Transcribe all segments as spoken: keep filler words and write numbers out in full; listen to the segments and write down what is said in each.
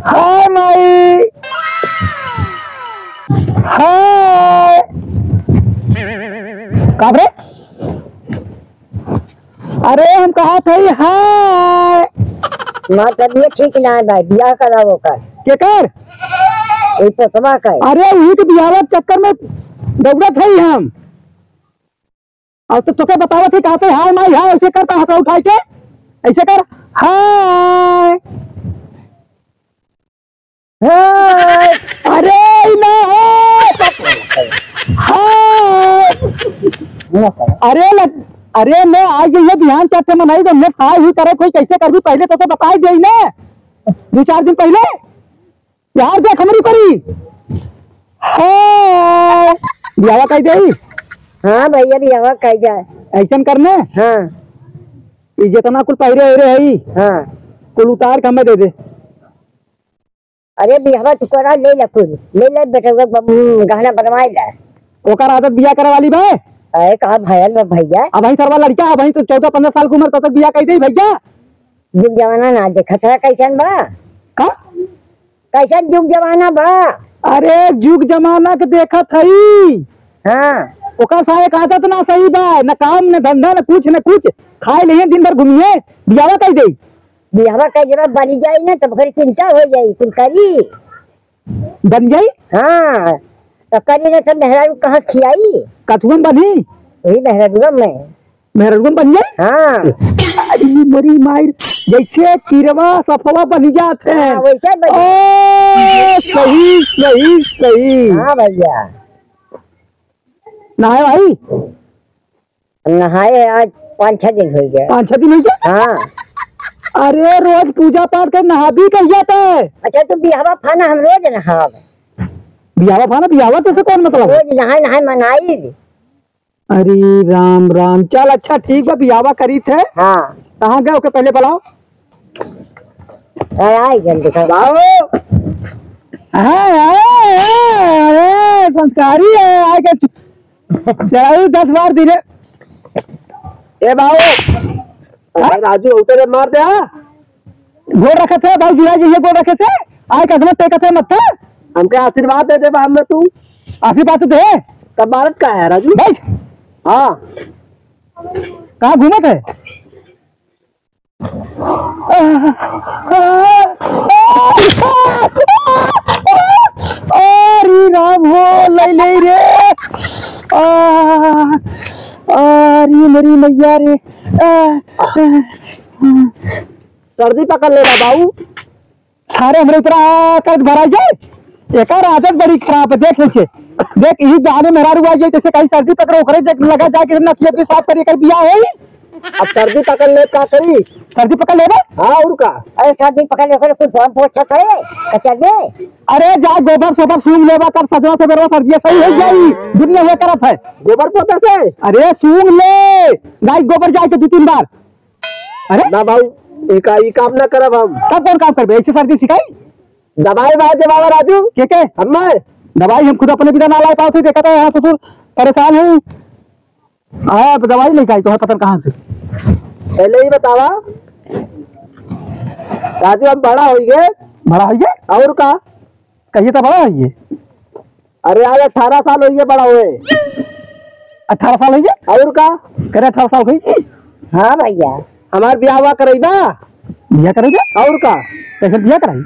हाय माई, हाय। का रे? अरे हम कहत हई हाय। माँ तबियत ठीक ना है भाई, बियाह कराओ ओकर। केकर? ओई पोतवा का। अरे उही के बियाह के चक्कर में दौड़त हई हम। अब तो तोके बतावत ही, कहते हाय माई हाय, ऐसे कर, हथवा उठाई के ऐसे कर, हाय। हाय। अरे ई ना हो। हाय। अरे लग-, अरे मैं आज ये बिहान चट्टे में नहीं, जब मैं हाय हुई करे कोई कैसे करबी, पहले तो, तो बताई देई ना दो चार दिन पहले। यार देख हमरी करी। हाँ, बियाहवा कई देई। हाँ भैया, बियाहवा कई जाए। ऐसन करने? हाँ। ई जितना कुल पहिरे ओरे हई, हाँ। कुल उतार के हमें दे दे। अरे बियाहवा तू करा, ले ले कुल, ले ले बेटा, वो ब-, गहना बनवाए ला। ओकर आदत बियाह करे वाली बा? अरे कहाँ भयल बा भैया? अबहीं सरवा लड़का, अबहीं तो चौदह पन्द्रह साल के उम्र, तब तक बियाह कई देई भैया। जुग जमाना ना देखत है कैसन बा? का? कैसन जुग जमाना बा? अरे जुग जमाना के देखत हई। हाँ। ओकर सारे के आदत ना सही बा, न काम, न धंधा, न कुछ, न कुछ। खाए लेहे दिन भर घूमिए, बियाहवा कई देई। बियाहवा कई जब बनी जाई ना, तब फिर चिंता हो जाई, कुल करी। बन जाई? हाँ। तो करी ना, सब मेहरारू कहाँ खियाई? कथुआ में बनी? वही मेहरारू में। मेहररुआ बन जाए? हाँ। अरे मोरी माई, जैसे किरवा सफवा बन जात है। हाँ, वैसे बन ओ, सही, सही, सही। हाँ भैया। नहाए भाई? नहाए आज पाँच छह दिन हो गया। पाँच छह दिन हो गया? हाँ। अरे रोज पूजा पाठ कर नहाबी कहिया ते? अच्छा, तू बियाहवा फाना हम रोज नहाब। बियाहवा फाना, बियाहवा तो से कौन मतलब है? रोज नहाए नहाए मनाई। अरे राम राम, चल अच्छा ठीक बा, बियाहवा करीत है। हाँ। कहाँ गए ओके पहले बुलाओ। अरे आई जल्दी कर। बाबू। हाँ, हाँ, हाँ, अरे संस्कारी है, आए के चढ़ाऊ दस बार दिले। ए बाबू। अरे राजू, उतरे मार दे, हाँ। गोड़ रखे थे, भाई गिरा जी, ये गोड़ रखे थे। आए कसमत टेकत है मत्था। हमके आशीर्वाद दे दे, बाद में तू। आशीर्वाद तो दे। तब मारत का है, राजू? बैठ। हाँ। कहाँ घूमत है? अरे राम हो, ले ले रे। आ, अरे मेरी मैया रे। आ, आ। सर्दी पकड़ लेला बाबू। सारे हमरे ऊपर आ कर भरा जाए। एकर आदत बड़ी खराब है, देख लीजिए। देख, यही बहाने मेहरारू आ जाए, जैसे कहीं सर्दी पकड़े, ओकरे देख लगा जाए कि नसिया भी साफ करिए, कर बियाह होई। अब सर्दी पकड़ ले, का करी? सर्दी पकड़ लेबे? हाँ, और का? अरे, सर्दी पकड़ ले, ओकरे कुछ हम पोछत है, कचर में। अरे, जा गोबर सोबर सूंघ लेबा, कर सजवा सबेरवा सर्दिया सही हो जाई। दुनिया हुआ करत है। गोबर पोता से? अरे, सूंघ ले, गाय गोबर जाए के दो तीन बार। अरे? ना बाबू, ई का, ई काम ना करब हम। तब कौन काम करबे? ऐसे सर्दी सिखाई? दवाई बा दे बाबा राजू। के के? हम्मे। दवाई हम खुद अपने बिना ना ला पावत है, देखत है यहाँ ससुर परेशान है। हाँ, अब दवाई लेके आई तो है पता न कहाँ से। पहले ही बतावा। राजू हम बड़ा होइगे। बड़ा होइगे? और का? कहिए तो बड़ा होइगे। अरे आज अठारह साल होइगे बड़ा हुए। अठारह साल होइगे? और का? करे अठारह साल होइगे? हाँ भैया। हमार बियाहवा करइबा? बियाह करइबा? और का? कैसे बियाह कराई?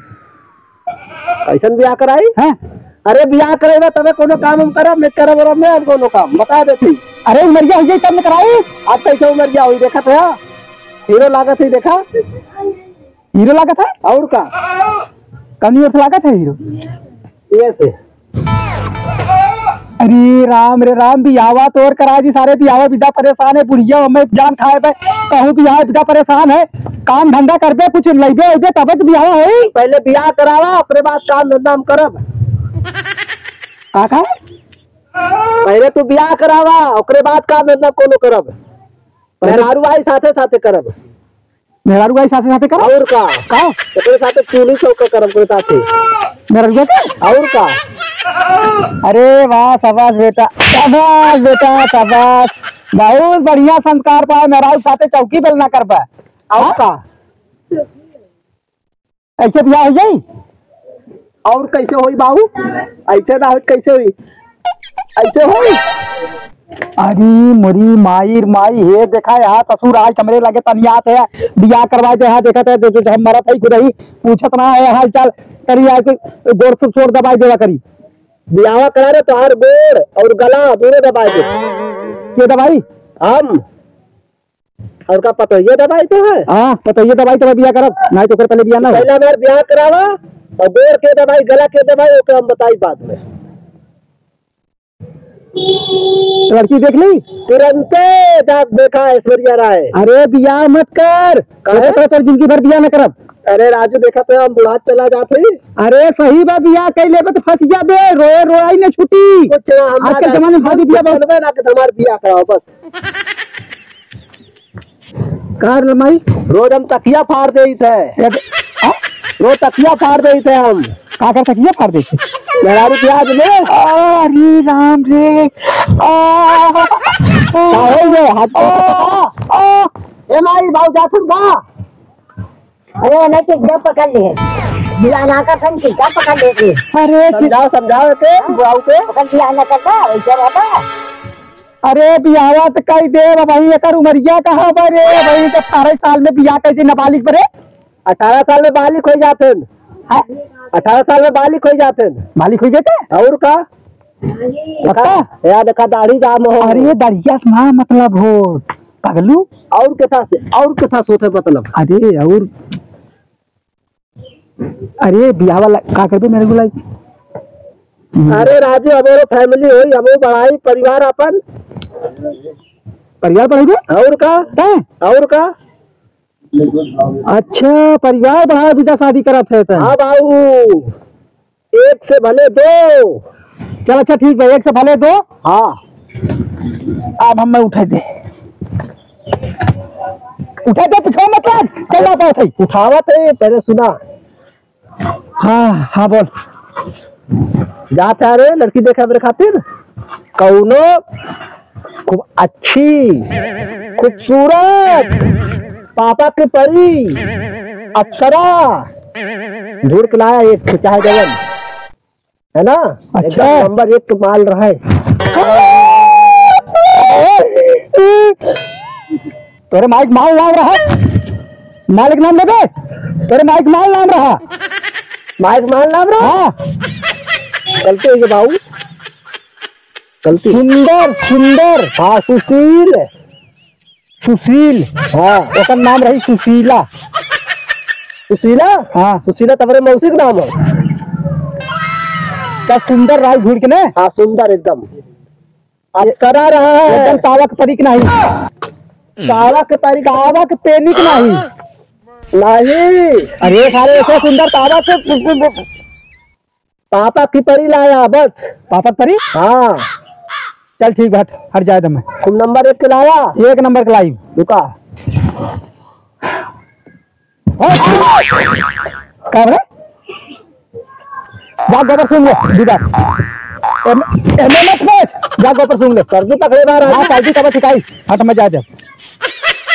कैसन बियाह कराई? हाँ। अरे बियाह करइबा तबे कोनो काम हम करब, नहीं करब ओरब में हम कोनो काम, बता देती। अरे उमरिया हो जाई तब न कराई। अब कैसे उमरिया होई देखत है? हीरो लागत है देखा। हीरो लागत है? और का? कौन हीरो से लागत है हीरो? ये से। अरे राम रे राम, बियाहवा तोर करा दी सारे, बियाहवा बिदा परेशान है, बुढ़िया हमें जान खाए पे, कहूँ बियाह बिदा परेशान है, काम धंधा करबे, कुछ लइबे उइबे तबे तो बियाहवा होई। पहले बियाह करावा, ओकरे बाद काम धंधा हम करब। का का? पहले तू बियाह करावा, ओकरे बाद काम धंधा कोनो करब। पहले मेहरारू आई साथे साथे करब। मेहरारू आई साथे साथे करब? और का? का? ओकरे साथे चूल्ही चौका करब ओकरे साथे। मेहरारू के? और का? अरे वाह, शाबाश बेटा, शाबाश बेटा, शाबाश। बहुत बढ़िया संस्कार पाए, मेहरारू साथे चौकी बेलना करबा। और हाँ? का? ऐसे बियाह हो जाई? और कैसे होई बाबू? ऐसे ना होई, कैसे होई? ऐसे होई? अरे मोरी माई रे माई, हे देखा यहाँ ससुर आज हमरे लगे तनियात है, बियाह करवाए दे, यहाँ देखत है जो, जो हम मरत है खुद ही, पूछत ना है हाल चाल, करी आके गोड़ से छोड़ दबाई देवा करी। बियाह करा रे, तोहार गोड़ और गला दोनों दबाई दे। के दबाई? हम। और का पतोहिया दबाई तो है? हाँ, पतोहिया दबाई तो बियाह करब, नहीं तो फिर पहले बियाह ना हो। पहले हमार बियाह करावा और गोड़ के दबाई, गला के दबाई, ओके हम बताई बाद में। लड़की देख ली? तुरंते जाके देखा ऐश्वर्या राय। अरे बियाह मत कर, काहे? कहत रहो तोर जिंदगी भर बियाह न करब। अरे राजू, देखा तो हम बुढ़ा चला जात हई। अरे सही बा, बियाह कई लेबे तो फंस जाबे, रोए रोआई न छुटी। कुछ ना, हम आजकल ना जमाने में शादी बियाह बा। चलबे ना कि हमार बियाह कराओ बस। का रे माई? रोज हम तकिया फाड़ देइत है। ए, आ? रोज तकिया फाड़ देइत है हम। का कर तकिया फाड़ देइत है? मेहरारू प्याज ले। अरे राम रे। आ, का हो गए? हाथ आ, आ। ए माई, बाबू जाथुन बा। अरे नहीं तो जब पकड़ लिए। बियाह ना कर, हम क्या पकड़ लेते? अरे समझाओ, समझाओ के, बुआऊ के। पकड़ बियाह ना करता, वैसे रहता। अरे बियाहवा त कई देब भाई, एकर उमरिया कहाँ बा रे भाई? त अठारह साल में बियाह कई दे नाबालिग बरे। अठारह साल में बालिग होइ जात हैं। हाँ? अठारह साल में बालिग होइ जात हैं। बालिग होइ जाते? और का? पक्का? यार देखा दाढ़ी जाम हो। अरे दाढ़िया से ना मतलब हो पगलू। और कथा से, और कथा सोते मतलब। अरे और अरे बियाह वाला का करबे मेरे को लाइक। अरे राजू, हमारो family होई, हमो बढ़ाई परिवार अपन। परिवार बढ़ाई बे? और का? हैं? और का? अच्छा, परिवार बढ़ावे बिना शादी करत है त? हाँ बाबू, एक से भले दो। चल अच्छा ठीक बा, एक से भले दो। हाँ। अब हम मैं उठाई दे, उठाई दे, पीछे मत लाग, चल जाता है। उठावत है, पहले सुना। हाँ, हाँ, बोल। जात है रे लड़की देखे मेरे खातिर, कौनो खूब अच्छी, खूबसूरत, पापा की परी, अप्सरा, ढूंढ के लाया एक ठो, चाहे जवन, है ना? अच्छा। एकदम नंबर एक के माल रहे। तोरे माइक माल नाम रहा, मालिक नाम लेबे, तोरे माइक माल नाम रहा। माइक माल नाम रहा? हाँ। गलती हो गई बाबू, गलती। सुंदर, सुंदर। हाँ, सुशील। सुशील। हाँ। ओकर नाम रही सुशीला। सुशीला? हाँ। सुशीला तबरे मौसी के नाम है। का सुंदर रहा घूर के ने? हाँ, सुंदर एकदम। अप्सरा रहा है। एकदम तावा के परी के नहीं। तावा के परी, तावा के पेनी के नहीं। नहीं। अरे सारे ऐसे सुंदर तावा से पापा की परी लाया बस। पापा की परी? हाँ। चल ठीक बात, हट जाए दम। तुम नंबर एक के लाया? एक नंबर के लाई। रुका। का रे? जा गोबर सूंघ ले, दीदा। M-, M M S coach, जा गोबर सूंघ ले। सर्दी पकड़े बार हाँ, सर्दी कब सिखाई? हट, मैं जा, जा।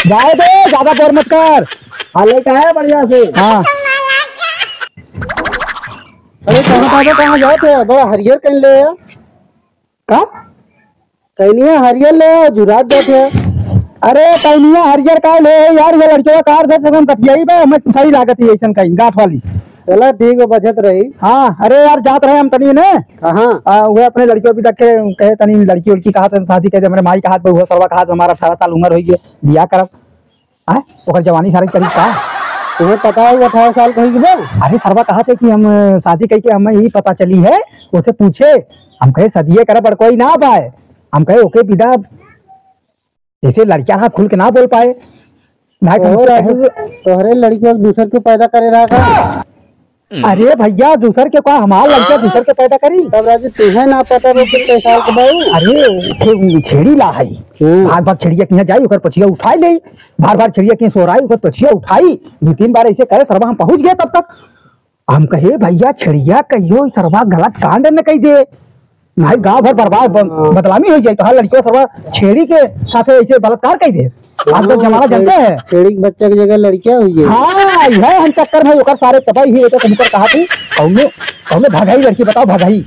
जाए दे, ज्यादा बोर मत कर। हाँ, लेके आया बढ़िया से। हाँ। अरे, कहाँ बाबा, कहाँ जात है? बड़ा हरियर कहीं ले आ। का? कहीं नहीं है, हरियर ले आ, जुरात जात है। अरे, कहीं नहीं है, हरियर का ले है यार, ये लड़के का कार से हम कटियाई बा, हमें सही लागत है ऐसन कहीं, गांठ वाली। चला, ठीक है, बचत रही। हाँ, अरे यार, जात रहे हम तनी ने। कहाँ? आ, वो अपने लड़कियों भी देखे, कहे तनी लड़की उड़की कहा से शादी कर दे, हमारे माई का हाथ पे हुआ, सरवा का हाथ पे हमारा अठारह साल उम्र हो गई, बियाह करब। आय? ओकर जवानी सारा करीब का? तुम्हें पता है वो अठारह साल का हो गया? अरे सरवा कहा थे कि हम, अ, शादी करके हमें ही पता चली है, उसे पूछे। हम कहे सदिये करा बड़ कोई ना पाए। हम कहे ओके विदा, जैसे लड़कियां ना खुल के ना बोल पाए। ना कि तोहरे हमसे कहे अभी, तोहरे लड़कियों को दूसर के पैदा करे रहा का? अरे भैया, दूसर के का, हमार लड़का दूसर के पैदा करी। तब राजू, तुहे ना पता रहे कितने साल के बाऊ। अरे, खे-, छेड़ी ला है। हम्म। भाग भाग छेड़िया के यहाँ जाई, ओकर पछिया उठाई ले। बार बार छेड़िया के यहाँ सोराई, ओकर पछिया उठाई। दो तीन बार ऐसे करे, सरवा हम पहुँच गए तब तक। हम कहे, "भैया, छेड़िया कहियो, सरवा गलत कांड न कही दे। नहीं, गाँव भर बर्बाद, ब-, हाँ। बदनामी हो जाए, तो हर लड़कियों सरवा छेड़ी के साथे ऐसे बलात्कार कही दे।" आजकल जमाना जानते हैं? छेड़ी के बच्चा की जगह लड़कियां हुई है। हाँ, यह हम चक्कर में ओकर सारे तबाही ही, ओकर कबूतर कहा थी, कौनो, कौनो भगाई लड़की बताओ, भगाई।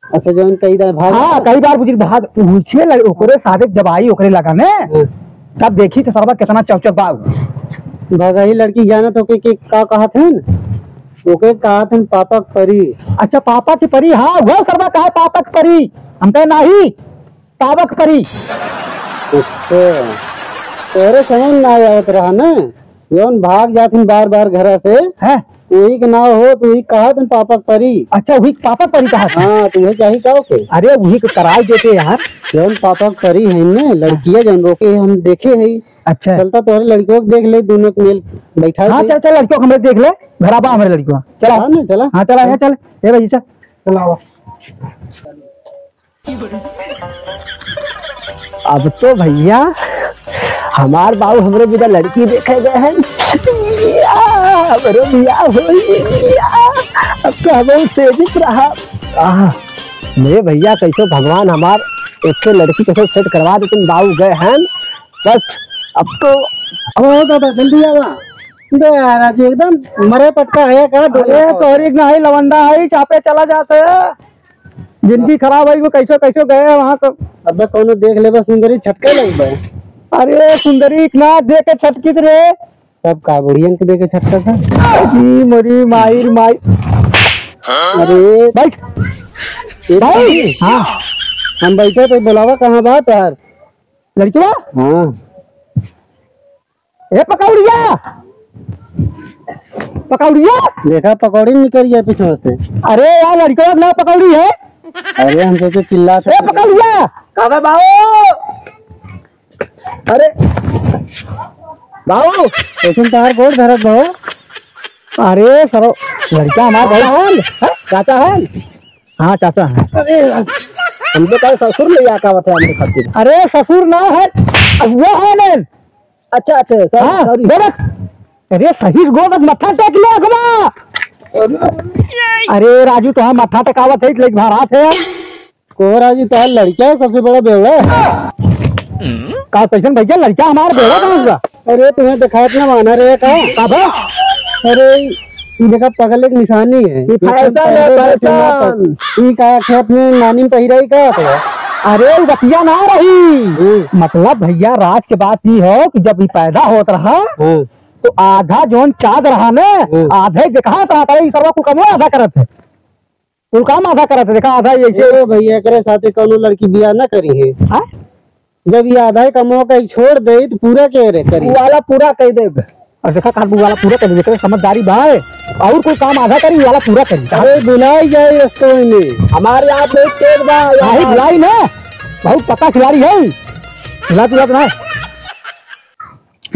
अच्छा, जौन कही रहे भाग। हाँ, कई बार बुझी भाग, पूछे लड़-, ओकरे सारे जब आई ओकरे लगा ने, हाँ। तब देखी तो सरवा कितना चौचक बा। भगाई लड़की जाना तो के, के का कहत हन? ओके कहत हन पापक परी। अच्छा, पापक परी, हाँ, वो सरवा कहा पापक परी। हम कहे नाही, पावक परी। अच्छा, तोरे समझ ना आवत रहा ना, जौन भाग जात हन बार बार घरा से, हैं? वही के नाव हो, तो वही कहत हन पापक परी। अच्छा, वही पापक परी कहत हन। हाँ, तो वही चाही का ओके? अरे, वही के कराई देते यार। जौन पापक परी है ना, लड़किया जौन रोके हम देखे है। अच्छा। चलता तोहरे लड़कियों को देख ले, दोनों के मेल बैठा हाँ, दे। चल, चल, लड़कियों को हमरे देख ले, घर आबा हमरे लड़कियों। चला। हाँ ना, चला। हाँ, चला, यहाँ चल। ए भाई, चल। चला आवा। अब तो भैया हमार बाबू हमरे बिना लड़की देखे गए हैं। या, हमरो बियाह होई। या, अब तो हम सेवित रहा। आह, मेरे भैया कैसे भगवान हमार एक ठे लड़की कैसे सेट करवा देते बाबू गए हैं। बस अब तो ओ दादा, जल्दी आवा। बे यार, आज एकदम मरे पटका है का? अरे, तोहरी के नाही लवंडा है, चापे चला जाता है। जिंदगी खराब है, वो कैसे, कैसे गए हैं वहाँ तो। अबे, कौनो देख लेबे, सुंदरी छटके लगबे। अरे, सुंदरी ना देख के छटकित रे। तब का, बुढ़ियन के देख के छटका था? ई मोरी माई रे माई। अरे, बैठ। एक भाई। सेकंड। हाँ। हम बैठे तो बुलावा कहाँ बा तोहार? लड़किया? हाँ। ए पकौड़िया, पकौड़िया। देखा, पकौड़ी निकल गया पीछे से। अरे यार, लड़का ना पकौड़ी है। अरे, हम सोचे चिल्ला ए पकौड़िया। का बा बाबू? अरे बाबू, कैसन तोहार गोड़ धरत बाबू? अरे सरो, लड़का हमार भाई है, हैं? चाचा है। हाँ, चाचा है। अरे, हमको कहे ससुर ले आया का बता हमरे खातिर। अरे, ससुर ना है, अगुआ है ने। अच्छा, अच्छा, सॉरी, हाँ, सॉरी। दे दे। अरे, सही से गोड़ मत मत्था टेक ले, अगवा। अरे, राजू, तो हम मत्था टेकावत है, लेके बाहर हाथ है। को राजू, तोहार लड़का है सबसे बड़ा बेवड़ा। का कैसन भैया, लड़का हमार बेवड़ा का हुआ? अरे, तुम्हें दिखात ना माना रे का? का बा? अरे, ई देखा, पगल एक निशानी है। ई फैशन है, फैशन। ई का खेत में नानी में पहिराई का तो? अरे, ई बतिया ना रही। हम्म। मतलब भैया, राज के बात ई हो कि जब ई पैदा होत रहा, हम्म। तो आधा जौन चाँद रहा ना, हम्म। आधे देखात रहा था, ई सरवा कुल कमवा आधा करत है। कुल काम आधा करत है, देखा आधा ये ऐसे। ए भैया, एकरे साथे कौनो लड़की बियाह ना करी है। हाँ? जब ये आधा ही कमवा कहीं छोड़ दे, तो पूरा के रे करी? उ वाला पूरा कह देब। और देखा, कहा उ वाला पूरा कर दे, समझदारी बा। और कोई काम आधा करी, उ वाला पूरा करी। अरे, भुलाई जाए रस्तों में। हमारे यहाँ बहुत तेज बा। नहीं, भुलाई ना, बहुत पक्का खिलाड़ी है। भुला, भुला ना।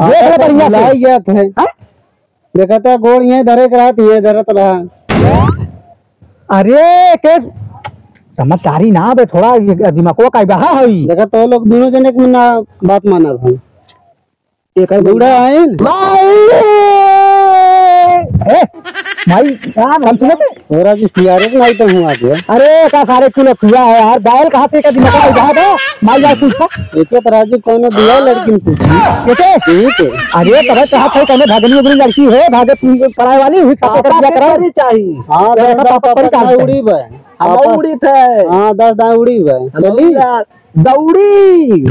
देख ले बढ़िया से। भुलाई जात है। हाँ? देखा था, गोड़ ये धरे के रहत, ये धरत रहा। अरे, के समझदारी ना बे, थोड़ा ये दिमागवा का बहा हई। देखा तो लोग दोनों जने के ना बात माना भाई। ये कहीं बूढ़ा आइन? माई! ए, माई, हम सुनत है? तोरा जी सियारे के नाई तो हूँ आज। अरे, का सारे कुल खुआ है यार, बैल कहाँ से का दिमाग का बहा था? माई जाए पूछता। एके तो राजू कौनो दिया लड़की ने पूछी। एके? ठीक है। अरे, तबे कहा था, कौनो भगनी उगनी लड़की है, भागे पी-, पराए वाली, हुई खाते कर दिया करो। चाहिए। हाँ, देखा दस दाँव पापा पर पकड़ चालते। उड़ी बे। हम पापा उड़ी थे। हाँ, दस दाँव उड़ी बे। हम चली? उड़ा दौड़ी।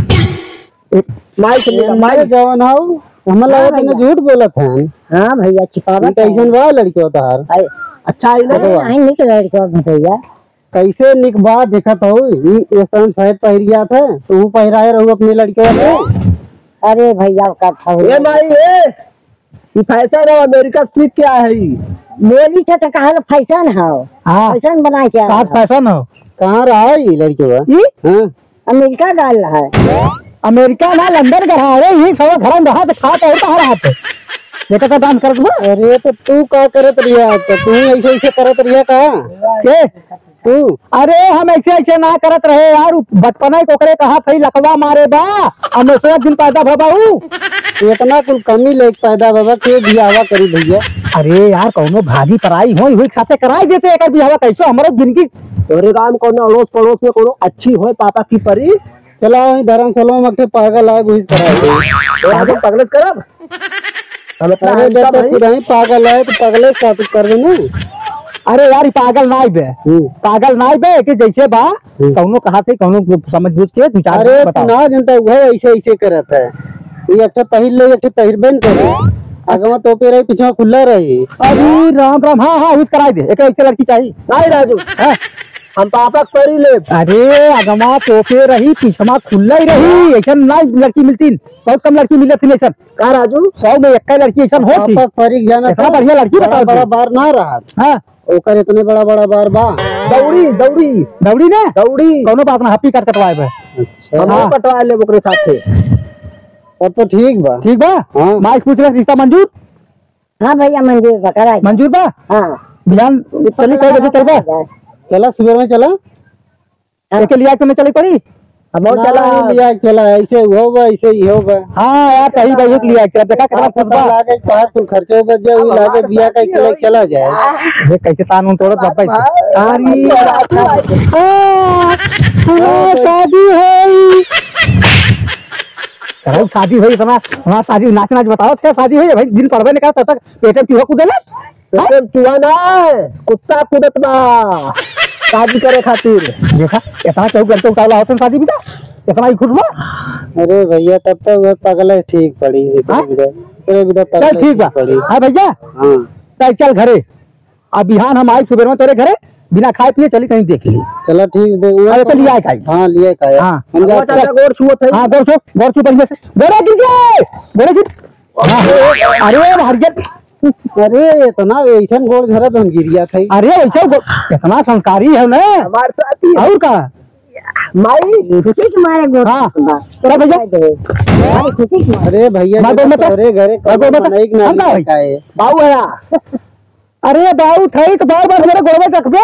एक माई से ये बोला, माई। माई जवन हऊ, हमें हाँ लगा तने भैया। झूठ बोलत हन। हाँ भैया, छिपावत ये कैसन है। बा लड़की तोहार? अरे, अच्छा, आई ना। अरे, नहीं निक लड़की भैया। कैसे निक बा देखत हऊ, ई एस एम साहब पहिरिया थे, तू पहिराए रहू अपने लड़के के। अरे भैया, का था ए माई, ए, ई फैशन है, अमेरिका सीख के आए है ई। बोली थे तो कहा फैशन है। हाँ। फैशन बनाए के आए कहाँ हैं। फैशन हो? कहाँ रहा ई लड़के बा? ई? हाँ। अमेरिका गल है। अमेरिका ना, लंदन गल है। अरे, यही सब घर में रहा तो खा तो और कहाँ रहा तो? बेटा का डांस करत बा। अरे, तो तू का करत रिया? तो तू ऐसे, ऐसे करत रिया का? के? तू? अरे, हम ऐसे, ऐसे ना करत रहे यार। उ बचपना के ओकरे कहा थई लकवा मारे बा। हम ऐसे दिन पैदा भबा हूँ। इतना कुल कमी लेके पैदा भबा, के बियाहवा करी भैया? अरे यार, कौनो भागी पराई होई, हुई साथे कराई देते एकर बियाहवा, कैसो हमरो जिंदगी। तोरे गांव में कौनो अड़ोस पड़ोस में कौनो अच्छी होए पापा की परी? चला वहीं धर्मशाला में एक ठे पागल आए, वही से करा दे। और हम पगले से करब? हम इतना अरे, जब handsome तक हई। खुद ही पागल है, तो पगले से का तू करबे ना? अरे यार, ई पागल नाई बे। हम्म। पागल नाई बे, कि जैसे बा, हम्म। कौनो कहा थे, कौनो समझ बूझ के दू चार अरे, दिन बताओ। ना जनता, वो ऐसे, ऐसे करत है। ये एक ठे पहिर ले, एक ठे पहिरबे न करे। अगवा तोपे रही, पीछवा खुला रही। अरे राम राम, हाँ, हाँ, उस कराई दे। एक, एक से लड़की चाहिए। नहीं राजू, हाँ। हम पापा के परी लेब। अरे, अगवा तोपे रही, पीछवा खुला ही रही। ऐसन ना लड़की मिलती, बहुत कम लड़की मिलत थी ऐसन। का राजू? सौ में एक लड़की ऐसन होती। पापा के परी जाना इतना था, बढ़िया लड़की बड़ा, बताओ बड़ा जी। बार ना रहा। हाँ। ओकर इतने बड़ा, बड़ा बार बा। दौड़ी, दौड़ी। दौड़ी ने? दौड़ी। कौनो बात ना, हप्पी काट कटवाए बे। अच्छा। हम हाँ। कटवा लेब ओकरे साथे। तब तो ठीक बा। ठीक बा? हाँ। माई पूछ ले, रिश्ता मंजूर? हाँ भैया, मंजूर बा, करा दे। मंजूर बा? हाँ। बिहान चली, कै बजे चलबा? चला, सुबह में चला। हाँ। एके लिया के में चली पड़ी? अब और ना, चला। ये लिया के चला, ऐसे हो बा, ऐसे ही हो बा। हाँ यार, सही बा, एक लिया के चला। देखा कितना हाँ, खुश बा। लागे, तोहार कुल खर्चो बच जाए, वही लागे, बिया का चला, चला जाए। ये कैसे तान उन तोड़त बाबा से। अरे, हाँ, हाँ, शादी है। अरे, शादी होई, इतना, हमार शादी नाच नाच बताओ थे, शादी होई, भाई, दिन पड़बे नहीं करता, तब तक पेटे में चूहा कूदेला। पेटे में चूहा ना है, कुत्ता कूदत बा, शादी करे खातिर। देखा, इतना केहू करके उतावला होत है शादी बिदा, इतना ही खुश बा। अरे भैया, तब तो वो पगले ठीक पड़ी, हाँ? एकरे बिदा, एकरे बिदा चल पगले ठीक बा। ठीक पड़ी। हाँ भैया, हाँ। चल, चल घरे। अब बिहान हम आइब सुबेर में तोरे घरे, बिना खाए पिए चली कहीं देख ली। चला ठीक, दे, वो अरे तो तो लिया खाई। हाँ, लिया खाई। हाँ। हम जाते हैं। गोड़ छुअत है। हाँ, गोड़ छू, गोड़ छू बढ़िया से। गोड़े गिर गए, गोड़े गिर। हाँ। अरे, हरियर। अरे, इतना ऐसन गोड़ धरत हम गिरिया खाई। अरे, वैसे गो-, इतना संस्कारी है ना। हमार साथी। और का? माई, खुशी के मारे गोड़ हाँ। छुअत बा। क्या भैया? मारे खुशी के मारे। अरे भैया, मार गोड़ मत। तोरे घरे मार गोड़ मत। मनई के ना हम का भाई? लिया खाए। बाऊ आया। अरे बाऊ, थई तो बार बार मेरे गोड़वे रखबे।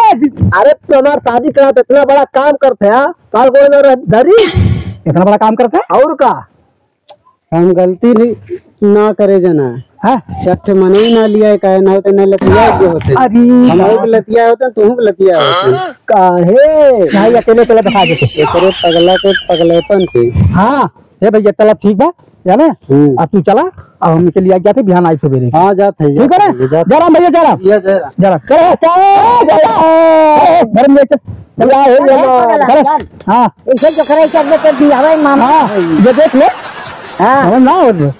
अरे, तो हमार शादी करा तो इतना बड़ा काम करते हैं, काल गोड़ में रह-, धरी। इतना बड़ा काम करते हैं? और का? हम गलती नहीं, ना करे जना। हाँ? चट्ट मनई ना लिया है, काहे ना होते, ना लतिया के होते। अरे हम बाप। लोग लतिया होते, तू लोग लतिया होते। काहे? भाई, अकेले, अकेले दिखा देते। एकरे पगला के पगलेपन के। हाँ, ए भैया, चला ठीक बा, जाने? हम्म। अब तू चला, अब हमनी के लिया जाते, बिहान आई सुबेरे। हाँ, जात है, ठीक बा ना? जात है, जात है। जय राम भैया, जय राम। भैया, जय राम। जय राम। चला, चला, चला, चला, घर में चल। चला, हे, हे, चला, चला। चल। हाँ। ऐसे तो करे, चल, चल, चल, हवाई मामा। हाँ, ये देख ले। हाँ। हमें ना हो जाए।